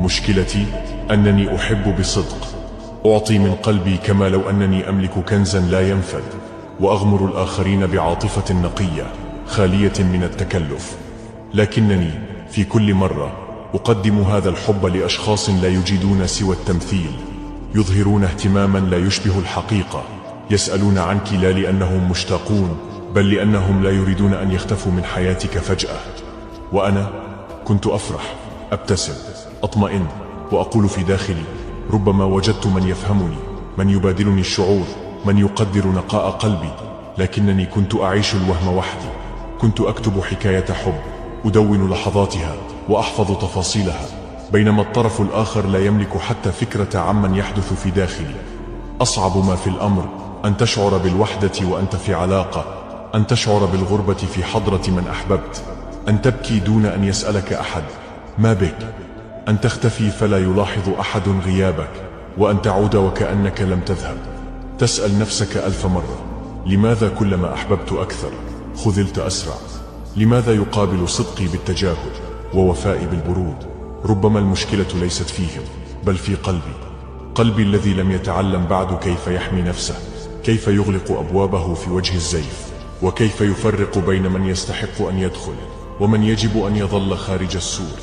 مشكلتي أنني أحب بصدق، أعطي من قلبي كما لو أنني أملك كنزا لا ينفد، وأغمر الآخرين بعاطفة نقية خالية من التكلف. لكنني في كل مرة أقدم هذا الحب لأشخاص لا يجيدون سوى التمثيل، يظهرون اهتماما لا يشبه الحقيقة، يسألون عنك لا لأنهم مشتاقون، بل لأنهم لا يريدون أن يختفوا من حياتك فجأة. وأنا كنت أفرح، أبتسم، أطمئن، وأقول في داخلي: ربما وجدت من يفهمني، من يبادلني الشعور، من يقدر نقاء قلبي. لكنني كنت أعيش الوهم وحدي. كنت أكتب حكاية حب، أدون لحظاتها وأحفظ تفاصيلها، بينما الطرف الآخر لا يملك حتى فكرة عمن يحدث في داخلي. أصعب ما في الأمر أن تشعر بالوحدة وأنت في علاقة، أن تشعر بالغربة في حضرة من أحببت، أن تبكي دون أن يسألك أحد ما بك، أن تختفي فلا يلاحظ أحد غيابك، وأن تعود وكأنك لم تذهب. تسأل نفسك ألف مرة: لماذا كلما أحببت أكثر خذلت أسرع؟ لماذا يقابل صدقي بالتجاهل ووفائي بالبرود؟ ربما المشكلة ليست فيهم، بل في قلبي، قلبي الذي لم يتعلم بعد كيف يحمي نفسه، كيف يغلق أبوابه في وجه الزيف، وكيف يفرق بين من يستحق أن يدخل ومن يجب أن يظل خارج السور.